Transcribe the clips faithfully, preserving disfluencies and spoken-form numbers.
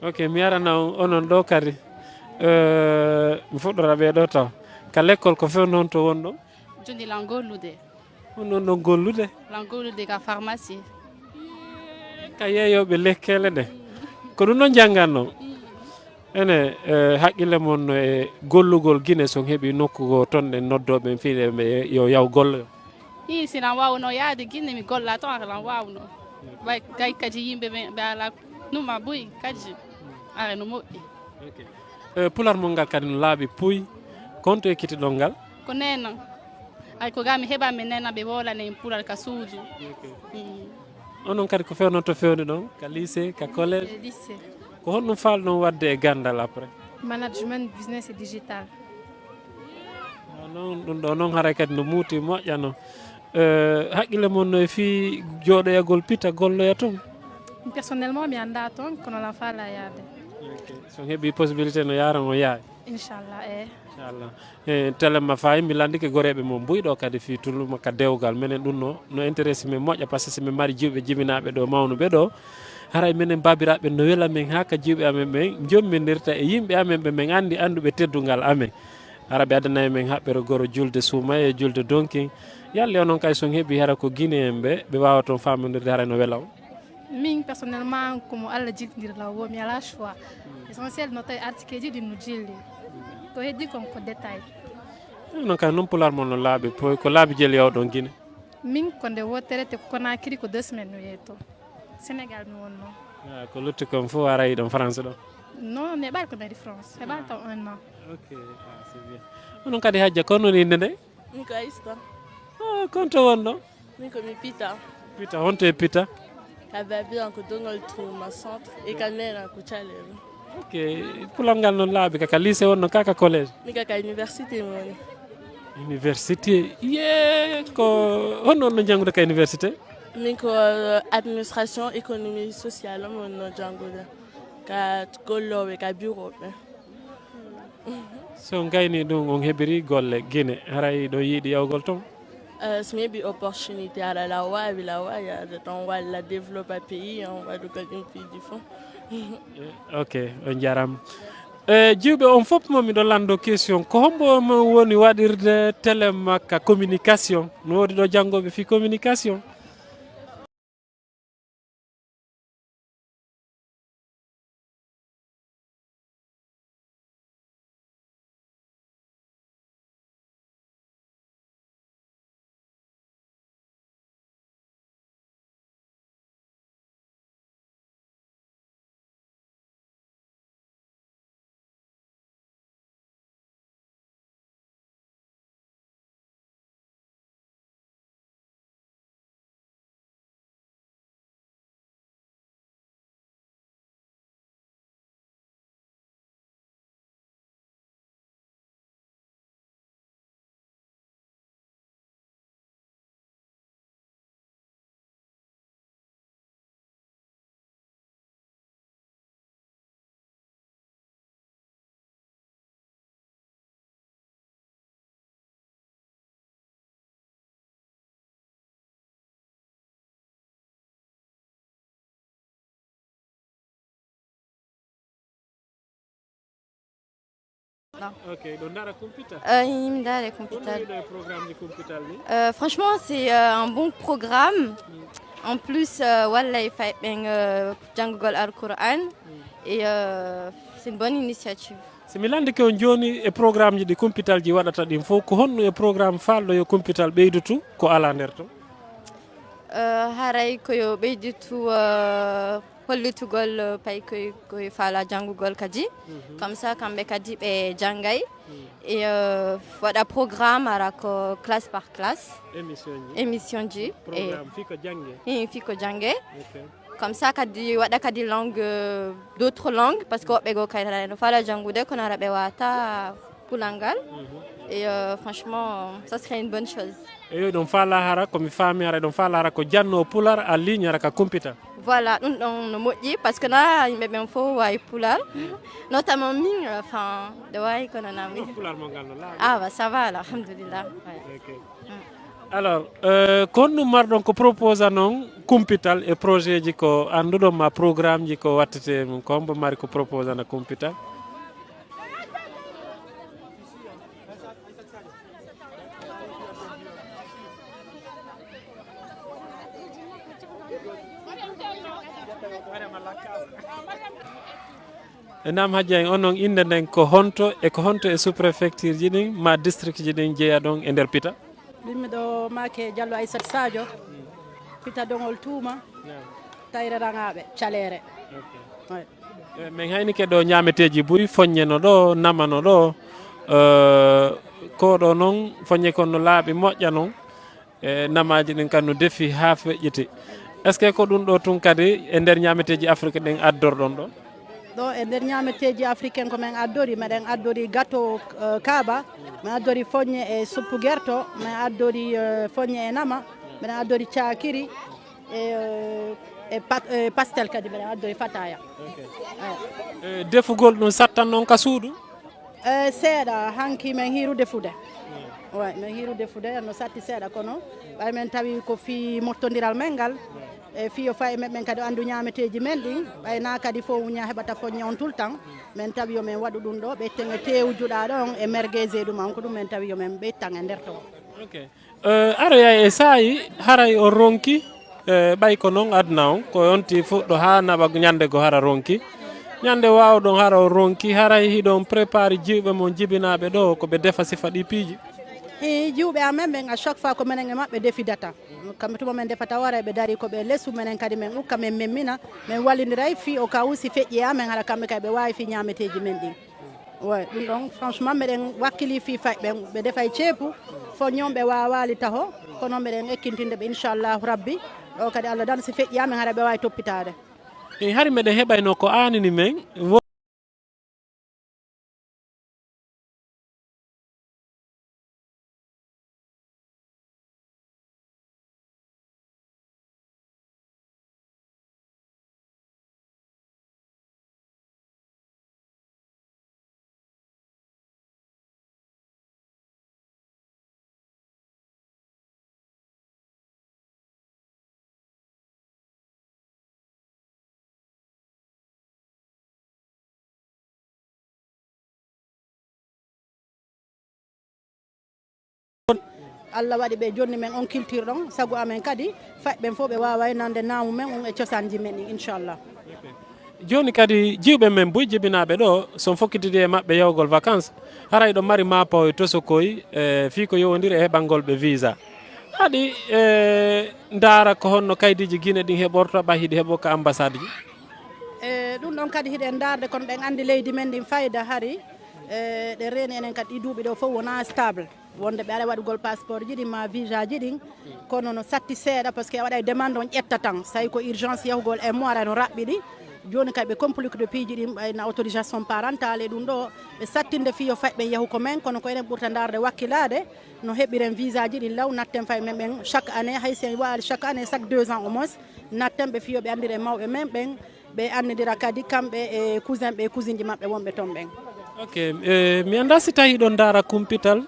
Ok, mi arana on, onon ɗo kadi. Eh, mi fuɗɗora ɓe ɗo taw. Ka lekkol ko few noon to won ɗon? Jooni lan gollude. On ɗon ɗon gollude? Lan gollude ka pharmacie. Ka yeeyooɓe lekkeele ɗe. Ko ɗum ɗon njannganno? Ene, eh, haqqille mon no e gollugol Gine, so on heɓi nokku goo toon ɗen noddooɓe en fii ɓe yo yaw golloyo? Ii, si lan waawno yaade Gine, mi golla toon, ara lan waawno. Way, gay kadi yimɓe ɓe, ɓe alaa numa buy kadi. Ara no moƴƴi. Ok. Eh, pular mon ngal kadi no laaɓi puy. Ko honto ekkitiɗon ngal? Ko neena. Ay, ko ga mi heɓa mi neena ɓe wolana en pular ka suudu. Ok. Mm. Onon kadi ko fewnoto fewni ɗon? Ka lycée, ka collège? E lycée. Ko honɗum faalɗon waɗde e ganndal après? Management, business et digital. Ah, noon, ɗum ɗo noon haray kadi no muuti moƴƴano. Eh, haqqille mon no e fii jooɗoyagol Pita golloya toon? Personnellement, mi anndaa toon, kono lan faalaa yaade. Ok. So on heɓii possibilité no yaaran on yaay? Inchallah, eh. Inchallah. Eh, Telema Faye, mi lanndike goreeɓe mon buy ɗo kadi fii Tuluma ka dewgal. Menen ɗum no, no intéressé men moƴƴa, par ce que si min mari jiwɓe jibinaaɓe ɗo, mawnuɓe ɗo, haray menen baabiraaɓe no wela men haa ka jiwɓe amen ɓen njomminirta e yimɓe amen ɓe men anndi annduɓe teddungal amen. Hara ɓe addanay men haɓɓere goro julde Suumay e julde Donkin. Yalli onon kay so on heɓii hara ko Guinéen ɓe, ɓe waawa toon faamondirde haray no wela on? Min personnellement, ko mo Allah jiltindirla o, mi alaa choix. L'essentiel no tawi artikeeji ɗin no jilli. Ko heddi kon ko détail. Onon kay noon pular mon no laaɓi, ko, ko laabi jeli yawɗon Gine? Min ko nde wootere te Conakry ko deux semaines mi yeeto. Sénégal mi wonno. Ah, ko lutti kon fof aray ɗon France ɗo? Non, neɓal ko nari France. Heɓal taw un an. Ok, ah, c'est bien. Onon kadi Hajja, ko non innde nde? Min ko Aista. Ah, kon to wonɗo? Min ko mi Pita. Pita, honto e Pita? Ka Babiran ko Dongol Touma centre e ka Nera ko Caleru. Ok, pular ngal noon laaɓi ka, ka lycée wonno ka, ka collège? Min ka, ka université mi woni. Université? Ye, ko honno on no janngude ka université? Min ko, euh, administration économie sociale mi wonno janngude. Ka gollooɓe, ka bureau ɓe. So on gayni ɗum, on heɓiri golle Gine, haray ɗo yiɗi yawgol toon? Euh, so mi heɓi opportunité ara la waawi, la waawi yaade toon walla développer pays on waɗugol ɗum piiji fof. Ok, on jarama. E jiwɓe on fof mo miɗo lanndo question, ko hombo mo woni waɗirde Telema ka communication? No woodi ɗo janngooɓe fii communication? Ok, ɗo ndara computer? Euh, mi ndaare computer. Ɗo e programme ji computer ni? Euh, franchement, c'est, euh, un bon programme. En plus, euh, wallay fay ɓen, euh, janngugol Alquran. Et, euh, c'est une bonne initiative. Si mi lanndike on jooni e programme ji ɗi computer ji waɗata ɗin fof, ko honno e programme faalɗo yo computer ɓeydutu ko alaa nder ton? Euh, haray ko yo ɓeyditu, euh, hollitugol, euh, pay koye, koye faala janngugol kadi. Comme ça, kamɓe kadi ɓe janngay. Et, euh, waɗa programme ara ko classe par classe. Émission ji. Émission ji. Programme fii ko jannge. Ii, fii ko jannge. Ok. Comme ça, kadi waɗa kadi langue, euh, d'autres langues, parce que woɓɓe goo kadi ara no faala janngude, kono ara ɓe waata pulangal. Et, euh, franchement, ça serait une bonne chose. Eyo, ɗum faala hara, ko mi faami hara, ɗum faala hara ko janno pular a ligne hara ka computer. Voilà, ɗum ɗon no moƴƴi, parce que na yimɓe ɓen fof waawi pular. Notamment min, euh, enfin, de waawi kono na min. Pular mo ngal no laaɓi. Ah, bah, ça va, alhamdulillah. Ouais. Ok. Mm. Alors, euh, ko honɗum marɗon ko proposa non kumpital e projet ji ko annduɗon ma programme ji ko wattete mum, ko hombo mari ko proposana kumpital? E naam, Hajja en, onon innde nden ko honto e ko honto e sous-préfecture ji ɗin ma district ji ɗin jeyaɗon e nder Pita? Min miɗo maake Jallo Aissata Sadio, Pita Dongol Tuuma, Tayre Raŋaaɓe, Caleere. Eh, min haynike ɗo ñaameteeji buy, foññe no ɗo, nama no ɗo. Eh, ko ɗo non, foññe kon no laaɓi moƴƴa non. E namaaji ɗin kan no defi haa feƴƴiti. Est-ce que ko ɗum ɗo tun kadi e nder ñaameteeji Afrique ɗin addorɗon ɗo? Ɗo e nder ñaameteeji africain ko min addori, meɗen addori gato, eh, kaaba, min addori foññe e suppu gerto, min addori, eh, foññe e nama, meɗen addori caakiri e, eh, e pat-, e pastel kadi, meɗen addori fataya. Ok. Eh. Eh, defugol ɗum sattan noon ka suudu? Eh, seeɗa, hanki min hiiru defude. Way, min hiiru defude, no satti seeɗa, kono ɓay min tawi ko fii mottondiral men ngal, e fii yo fay men ɓen kadi anndu ñaameteeji men ɗin, ɓay na kadi fof ña heɓata foññe on tout le temps, min tawi yo min waɗu ɗum ɗo, ɓe tenge teewu juɗa ɗon e merguez e ɗum an, ko ɗum min tawi yo min ɓe tang e nder ton. Ok. Eh, aroyay e saa'i, haray o ronki, eh, ɓay ko non aduna on, ko yonti fuɗɗo haa naɓa ñande go hara ronki. Ñande waawɗon hara o ronki, haray hiɗon prépare jiwɓe mon jibinaaɓe ɗo, ko ɓe defa sifa ɗi piiji? Hi, jiwɓe amen ɓen, à chaque fois ko menen e maɓɓe defidata. Kamɓe tuma men defata o, haray ɓe dari ko ɓe lesu, menen kadi men ukka, men memmina, men wallindiray fii o kaw si feƴƴi e amen, hara kamɓe kay ɓe waawi fii ñaameteeji men ɗin. Way, ɗum ɗon, franchement, meɗen wakkili fii fay ɓen, ɓe defay ceepu, foññon ɓe waawaali taho, kono meɗen ekkintinde ɓe, inchallahu rabbi, ɗo kadi Allah dan si feƴƴi amen, hara ɓe waawi toppitaade. E hari meɗen heɓayno ko aanini men, wo- Allah waɗi ɓe jonni men on culture ɗon, sago amen kadi, fay ɓen fof ɓe waaway nande naamu men on e cosaanji men ɗin, inchallah. Jooni kadi, jiwɓe men buy jibinaaɓe ɗo, so on fokkitidi e maɓɓe yahugol vacances, haray ɗo mari maapaw e tosokoy, e fii ko yowondiri e heɓangol ɓe visa. Haɗi, e, ndaara ko honno kaydiiji Guinée ɗin heɓorta, ɓay hiɗi heɓo ka ambassade ji? E, ɗum ɗon kadi hiɗen ndaarde, kono ɗen anndi leydi men ndin fayda hari, e, ɗen reeni enen kadi ɗi duuɓi ɗo fof wona stable. Wonde ɓe ara waɗugol passeport ji ɗin ma visa ji ɗin, kono no satti seeɗa, parce que a waɗay demande on ƴetta tan. Tawi ko urgence yahugol e mo ara no raɓɓiɗi. Jooni kay ɓe compliqué de piiji ɗin, ɓay na autorisation parentale e ɗum ɗo, ɓe sattinde fii yo fay ɓen yahu ko men, kono ko enen ɓurta ndaarde wakkilaade, no heɓiren visa ji ɗin law, natten fay men ɓen chaque année, hay si en waali chaque année, chaque deux ans au moins, natten ɓe fii yo ɓe anndire mawɓe men ɓen, ɓe anndidira kadi kamɓe e cousin ɓe, cousine ji maɓɓe wonɓe ton ɓen. Ok, e, mi anndaa si tawi hiɗon ndaara kumpital.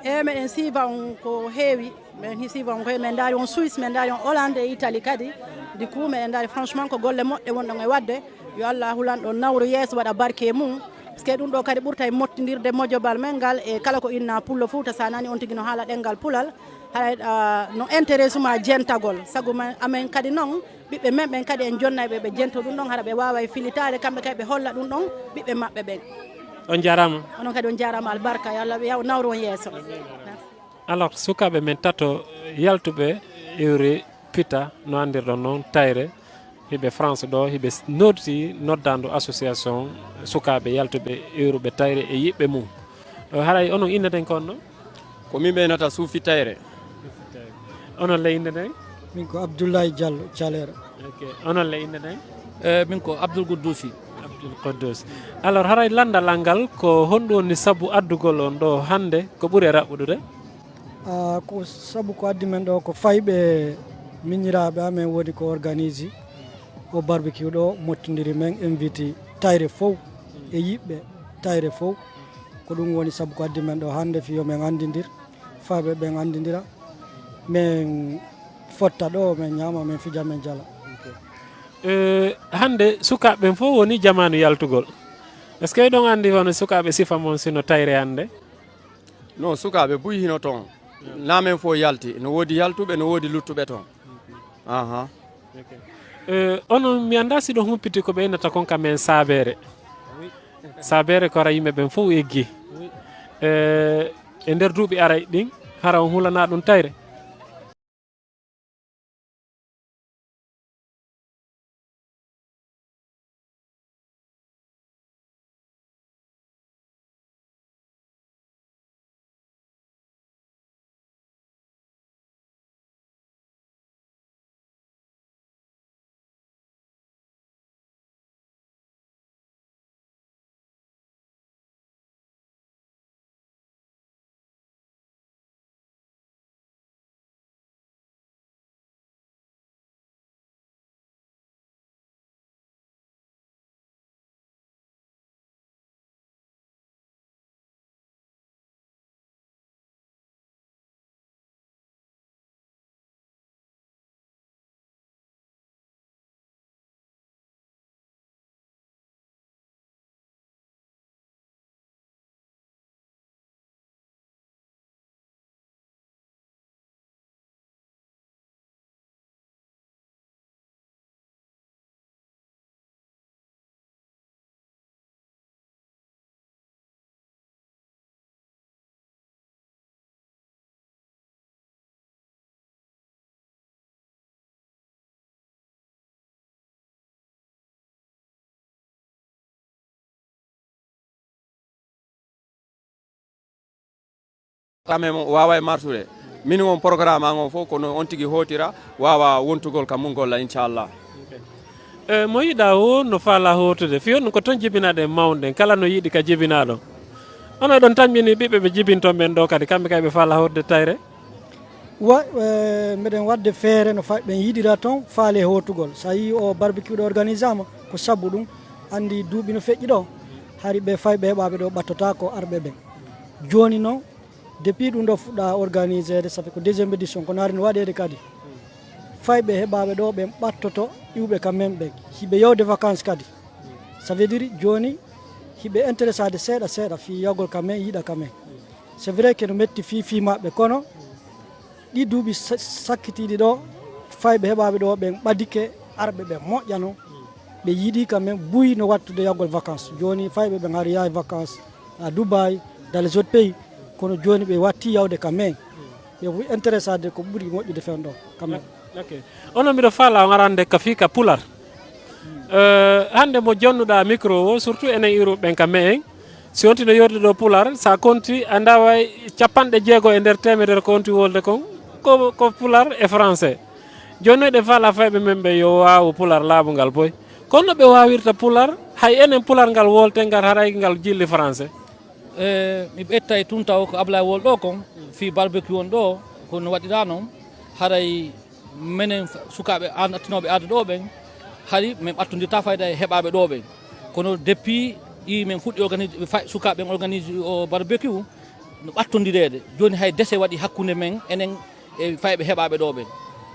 E, meɗen siiva on ko heewi, meɗen siiva on ko heewi, meɗen ndaari on Suisse, meɗen ndaari on Hollande e Italie kadi. Du coup, meɗen ndaari franchement ko golle moƴƴe wonɗon e waɗde. Yo Allah hulan ɗon nawru yeeso, waɗa barke e mum. Parce que ɗum ɗo kadi ɓurtay mottindirde mojobal men ngal e kala ko inna pullo Fuuta, sa nani on tigi no haala ɗenngal pulal. Haray, ah, no intérêt suma jentagol. Sagu ma amen kadi non, ɓiɓɓe men ɓen kadi en jonnay ɓe, ɓe jento ɗum ɗon, hara ɓe waaway filitaade, kamɓe kay ɓe holla ɗum ɗon ɓiɓɓe maɓɓe ɓen. On jaaraama. Onon kadi on jaaraama, albarka, yo Allah yaw nawru on yeeso. Alors, sukaaɓe men tato yaltuɓe iwri Pita, no anndirɗon noon, Tayre, hiɓe France ɗo, hiɓe s-, noddi noddaandu association sukaaɓe yaltuɓe iwruɓe Tayre e yiɓɓe mum. Ɗo haray onon inneten ko honno? Ko min ɓe nata Suufi Tayre. Onon le innde nden? Min ko Abdoulaye Diallo, Calera. Ok. Onon le innde nden? Eh, min ko Abdoul Goudousi. Abdoul Koudous. Alors, haray lanndal ngal ko honɗum woni sabu addugol on ɗo hannde ko ɓuri e raɓɓuɗude? Ah, ko sabu ko addi men ɗo ko fayɓe miñiraaɓe amen woni ko organise o barbecue ɗo, mottindiri men, invite Tayre fow e yiɓɓe Tayre fow. Ko ɗum woni sabu ko addi men ɗo hannde, fii yo men anndindir, fayɓe ɓen anndindira. Min fotta ɗo, min ñaama, min fija, min jala. Eh, hannde sukaaɓe ɓen fof woni jamaanu yaltugol. Est-ce que eɗon anndi wano sukaaɓe sifa mon sino tayre hannde? Non, sukaaɓe buy hino toon. Naa men fof yalti. No woodi yaltuɓe, no woodi luttuɓe toon. Aha. Eh, onon, mi anndaa si ɗon humpiti ko ɓe innata kon ka men saabeere. Saabeere ko hara yimɓe ɓen fof eggi. Eh, e nder duuɓi aray ɗin, hara on hulana ɗum tayre? Quand même, o waaway martude. Min on programme an on fof, kono on tigi hootira, waawa wontugol ka mun golla, inchallah. Eh, mo yiɗa o no faala hootude. Fiyon ko toon jibinaɗen mawɗen, kala no yiɗi ka jibinaɗo. Onon ɗon tamƴini ɓiɓɓe ɓe jibinton ɓen ɗo kadi, kamɓe kay ɓe faala hootude tayre? Wa, eh, meɗen waɗde feere no fay ɓen yiɗira toon faale hootugol. So a yii o barbecue ɗo organisama, ko sabu ɗum, anndi duuɓi no feƴƴi ɗo, hari ɓe fay ɓe heɓaaɓe ɗo ɓattotaako arɓe ɓen. Jooni noon, depuis ɗum ɗo fuɗɗa organiseede, ça fait ko deuxième édition, kono hari no waɗeede kadi. Fay ɓe heɓaaɓe ɗo ɓen ɓattoto iwɓe ka men ɓen, hiɓe yawde vacances kadi. Ça veut dire jooni, hiɓe intéressade seeɗa seeɗa fii yawgol ka men, yiɗa ka men. C'est vrai que no metti fii fii maɓɓe, kono ɗi duuɓi sa-, sakkitiiɗi ɗo, fayɓe heɓaaɓe ɗo ɓen ɓadike arɓe ɓe moƴƴa non. Ɓe yiɗi quand même buy no wattude yawgol vacances. Jooni fayɓe ɓen hari yahay vacances à Dubaï, dans les autres pays. Kono jooni ɓe watti yawde quand même. Ɓe wi intéressade ko ɓuri moƴƴude fen ɗo quand même. Ok. Onon mbiɗo faala on arande ka fii ka pular. Eh, hannde mo jonnuɗaa micro o, surtout enen iwruɓe ɓen ka me'en, si on tino yorde ɗo pular, sa konti, a ndaway capanɗe jeego e nder teemedere ko on ti wolde kon, ko, ko pular e français. Jooni noon eɗen faala fayɓe men ɓe yo waawu pular laaɓungal boy. Kono no ɓe waawirta pular, hay enen pular ngal wolten ngal haray ngal jilli français. Eh, mi ɓettay tun taw ko Ablaye wol ɗo kon, fii barbecue on ɗo, ko no waɗiraa non, haray menen f-, sukaaɓe an-, attinooɓe aada ɗo ɓen, hari min ɓattondirta fayda e heɓaaɓe ɗo ɓen. Kono depuis ɗi min fuɗɗi organise, fay-, sukaaɓe ɓen organise o barbecue, no ɓattondireede. Jooni hay dese waɗi hakkunde men, enen e fayɓe heɓaaɓe ɗo ɓen.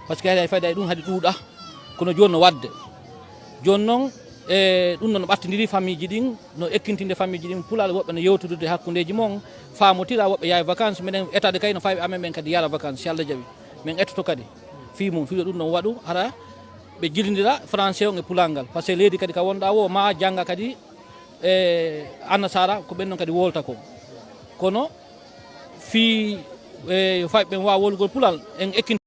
Parce que hay fayda e ɗum haɗi ɗuuɗa, kono jooni no waɗde. Jooni noon, e ɗum noon no ɓattindiri famille ji ɗin, no ekkintinde famille ji ɗin, pulaar woɓɓe no yewtodude hakkundeeji mon, faamotira woɓɓe yaha vacances, minen etaade kay no fayɓe amen ɓen kadi yara vacances, si Allah jaɓi. Min ettoto kadi fii mum, fii yo ɗum ɗon waɗu, hara ɓe jillindira français on e pulaar ngal. Parce que leydi kadi ka wonɗaa wo, ma jannga kadi e annasara, ko ɓen ɗon kadi wolta ko. Kono fii, e, yo fayɓe ɓen waaw wolugol pulaar, en ekkinta